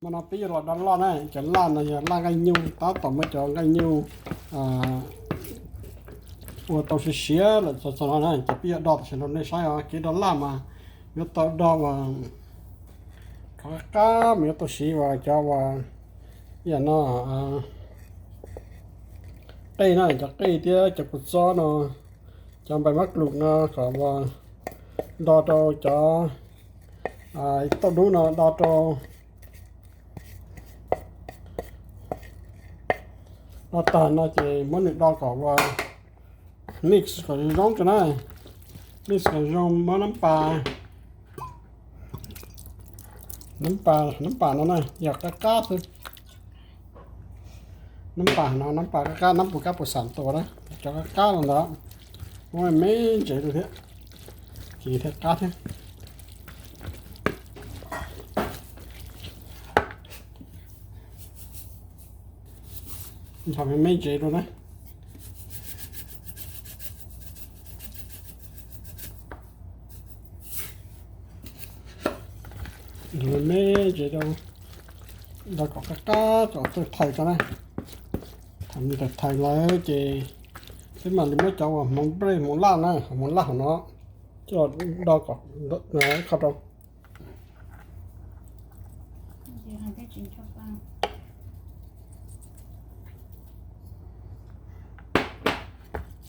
Hmo no peb yuav los do laj na, cov laj no yog laj nqaij nyuj, tab tom muab cov nqaij nyuj ua tau siav siav lawm txog no na, ces peb yuav do tam sim no rau nej saib os. Kev do laj mas yuav tau do uas qab qab mas yuav tau siv uas cov uas yam no qej na, cov qej thiab cov kua txob no, cov npais mab klum no kom uas do rau cov tauj dub no do rau do tag no ces muab nws do kom uas mix kom zoo zoo tso na. Mix kom zoo muab nab pas, nab pas, nab pas no na yog qab qab xwb. Nab pas no nab pas qab qab, nab pas kab puas xam tua na, cov qab qab no ntawd muab me ntsev rau thiab, ces thiaj qab thiab. Nchos me me ntsev rau na. Me me ntsev rau, rau kom qab qab kom tawg thais tso na. Thaum nws tawg thais lawm ces peb mam li muab cov uas hmoov nplej hmoov laj na, hmoov laj hauv no coj do kom kho rau.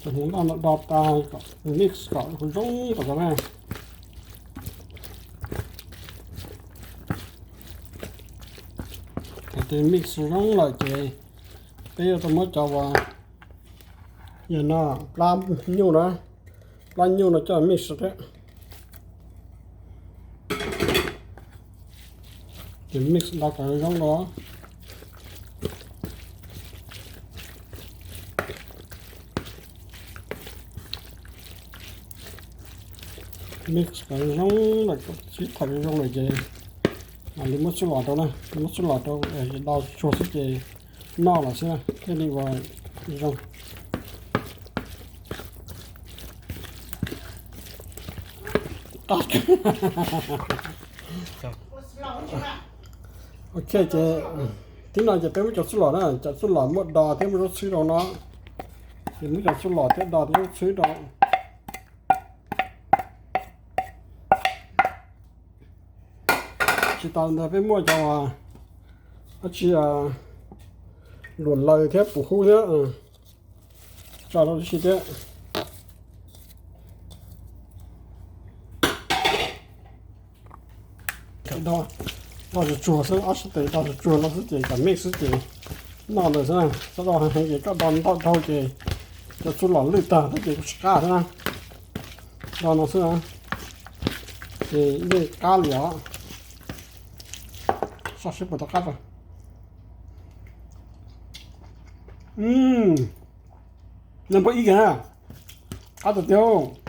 Cov hmoov laj no do tas kom mix kom zoo kom tau na. Thaum twg mix zoo lawm ces peb yuav tau muab cov uas yog no plab nyuj na, plab nyuj no coj mix thiab. Ces mix do kom zoo los. Mix kom zoo lawm, sib thaum zoo lawm ces mam li muab txuj lom rau na, muab txuj lom rau, do tsuag xwb ces noj lawm xwb thiaj li uas zoo. Ok ces, tib no ces peb muab cov txuj lom na, cov txuj lom muab do thiab muab zaub txhwb rau no, ces muab cov txuj lom thiab do thiab zaub txhwb rau. Tsis tas ntawd peb muaj cov uas dab tsi, luam laws thiab pum hub thiab, tso rau tib si thiab. Do tsuag tsuag xwb, ob sab tes do tsuag tsuag no xwb ces kom mix xwb ces noj ntawd xwb na. Txhob do heev heev ces koj do ntau dhau ces cov txuj lom lwj tag thiab ces kuj tsis qab thiab na. Do no xwb na, ces yeej qab li os. Soj sib puas tau qab tso. Npaj ib kiag na, qab tiag tiag.